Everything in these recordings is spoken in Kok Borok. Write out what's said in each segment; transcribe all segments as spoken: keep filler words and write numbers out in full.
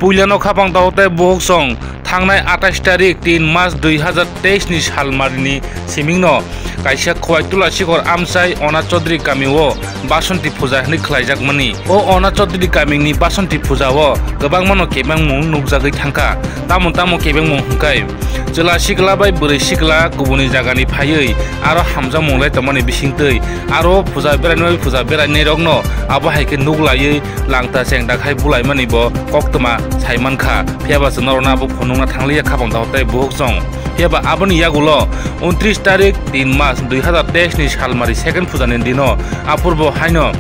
Puilano khapang tago tei buhuk song thangnai atais tarik tin mas dui hazar teis ni salmarini simingno kaisa Khowai Tulasikhor amchai Ona Chaudhary kamio Basonti Puja hinwi khlaijakmani. O Ona Chaudhary kamini Basonti Puja o kwbangmano kebengmung nukjagwi thangkha. Tamo tamo kebengmung hwnkhe chwla sikla bai bwrwi sikla kubuni jagani phaiwi aro hamjakmung lai tongmani bisingtwi aro puja berainai puja berainairokno abo hai khe nuklaiwi langta chengda khai bulaimani bo koktwma saimankha. Phiyaba chwng norokno abo phunukna thangliya khapang tago tei buhuk song. Phiyaba aboni yagulo untris tarik tin mas dui hazar teis ni salmari second pujani dino apurbo haino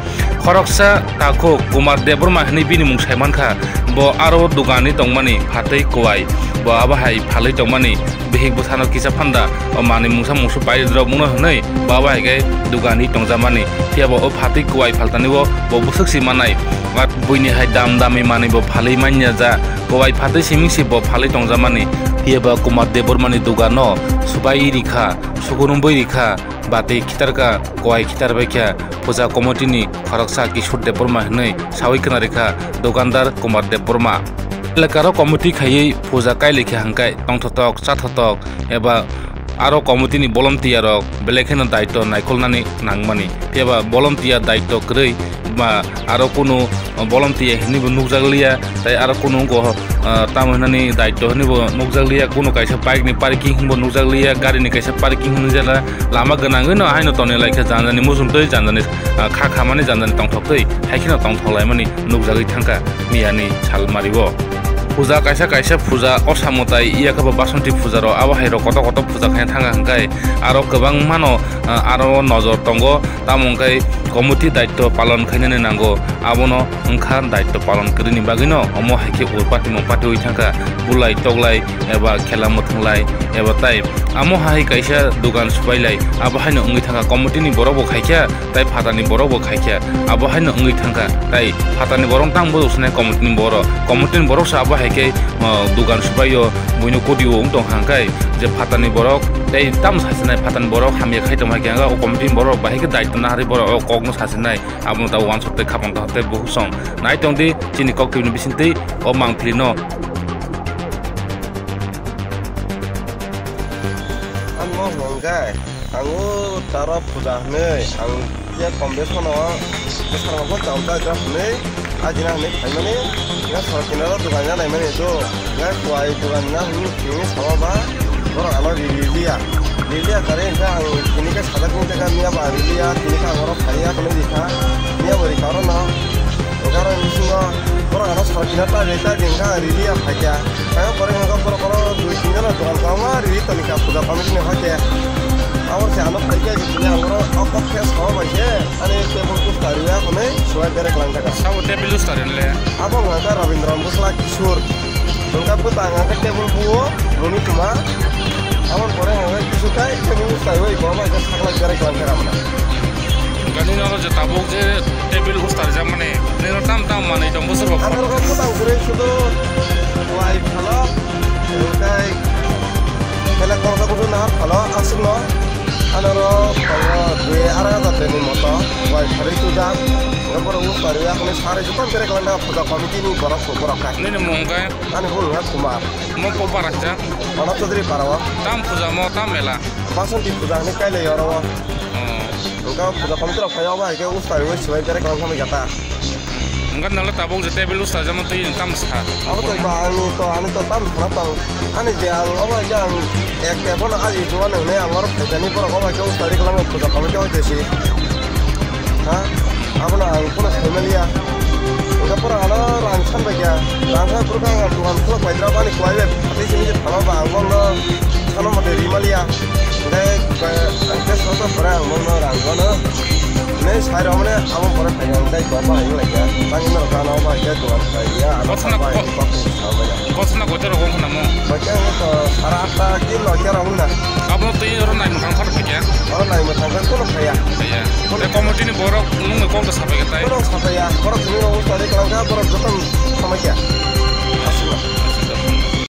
khoroksa takhuk Kumar Debbarma hinwi bini mung saimankha. Bo aro dugani tongmani phatwi kuwai. Bo abo hai phalwi tongmani bihik bwsano kisa phanda o manwi mungsa mungsu pairok mungno hwnwi bo abo hai khe dugani tongjamani. Phiyaba o phatwi kuwai phaltani o bo bwswk si manai. Buini hai dam dami manwi bo phalwi manya ja. Kuwai phatwi siming si bo phalwi tongjamani. Phiyaba Kumar Debbarmani dugano subai rikha, sukurumwi rikha, batwi khitarkha, kuwai khitarbaikha. Puja committee ni khoroksa Kishore Debbarma hinwi sawi khna rikha dukandar Kumar Debbarma. Elakaro committee khaiwi puja kailaikha hwnkhe tongthotok, chathotok eba aro committee ni volunteer rok belai kheno daitw naikolnani nangmani. Phiya ba volunteer daitw kwrwi ba aro kunu volunteer hinwi bo nukjakliya, tei aro kunu wngkha, ah, tamo hinani daitw hinwi bo nukjakliya, kunu kaisa bike ni parking hinwi bo nukjakliya, gari ni kaisa parking hinwi jala lama gwnangwi no haino tonwi laikha janjani muchungtwi janjani, ah, kha khamani janjani tongthoktwi hai kheno tongthok laimani nukjagwi thangkha. Miyani salmario. Puja kaisa kaisa puja o samutai iya khe bo Basonti puja rok abo hai rok kotor kotor puja khaina thanga hwnkhe aro kwbangmano, ah, aro nojor tongo, tamo hwnkhe committee daitw palon khainani nango, abono wngkha daitw palon kwrwini bagwino omo hai khe urpati mungpati oi thangkha, bulai toklai eba khela mwthwnglai eba tai amo hai kaisa dugan subailai abo haino wngwi thangkha, committee ni borok bo khaikha. Tai phatarni borok bo khaikha, abo haino wngwi thangkha. Tai phatarni borok tang bujok sanai committee ni borok, committee ni borok se abo hai khe, o, dugan subai o buino kodi o wng tong kha hwnkhe je phatarni borok tei tamo sasinai phatarni borok hamya khai tong hai khe o committee ni borok bahai khe daitw naharwi borok o kokno sasinai abono tabuk uansuk tei khapang tong tei buhuk song nai tong di chini kok twi bising twi o mangpili no. Ang no hwnkhe, ang o taro puja hwnwi, ang je competition o bwskango bo cham chai jak hwnwi, ajina hwnwi phaimani, nga sor kinaro dugan ya naimani do, nga kuai dugan ya hwnwi simi sama ba, borok ano rili liya, rili ya kare hwnkhe ang tini khe sajak ni jaga miya ba rili ya, tini khe ang oro phai ya hwnwi rikha, miya bo rikha oro no, hwnkhe aro bisingo borok ano sor kina ta reta hwnkhe ang rili ya phaikha. Kaya pore hwnka borok oro dui tin jona dogan kwbangma riri toni kha puja committee ni hoite. Abo se ano phaikhe tini ang oro o kok khe sawa bai se ani table poster ya hwnwi suwai berek lang thaka. Sabo table poster le? Abo hwnka Rabindra Bhusla Kishore. Hwnka bwtang hwnka table buo boni tuma. Abo pore hwnka kisu kai table poster bai bo bai khe saklai berek lang thaka mano. Gani noro je tabuk je table poster jamani. Nino tam tam manwi tong bosor bo. Ano rok bwtang kwrwi sudo wai phalo, tei kela kongsa kusu nahar phalo aswkno. Ano rok tongo dui arai hajar teni moto wai pharwi tujak. Borok wng pariwi akoni sari jukon tere kwlangna puja committee ni borok borok kha. Nini mung khe? Ani mung khe Kumar. Mo po para khe? Ono Chaudhary para o. Tam puja mo tam mela? Basonti puja hinwi kailai oro o. Oh. Hwnkhe puja committee rok phai o, abo hai khe ustari bai swbai berek kwlwng thangwi jata. Hwnkhe nwng le tabuk je table ustari jama twi nwng tamo sa? Abo to ba ani to, ani to tamo sana tong. Ani je ang obo hai khe ang ek table no aji chuwa nang nai ang oro phaijani borok obo hai khe ustari kwlwng puja committee o twi si. Ha? Abono ang phano sai maliya. Hwnkhe borok ano rang san bai kha. Rang san phuru khe ang dukan khulok bai dra bani kuai bai phatwi simi se thangma ba ang bono thangma mate ri maliya. Hwnkhe ang tei sosa pore ang bono rang bono. Nei sai rok mane abo pore phai ang tei kok bahai wng lai kha. Tangwi norok gana o bahai khe dukan khai ya. Ano Kothana bai ko-, kok sa bai ya. Kothana kotor rok wng khna mo? Bai khe ang to sara atta ki noita rok wng na. Abo twi oro nai mwthang phano phai kha? Oro nai mwthang phai kono phai ya. Phai ya. Tei committee ni borok nungni kok da sapai kha tai? Borok sapai ya. Borok simi rok ustadi kwlangkha, borok joto samai kha.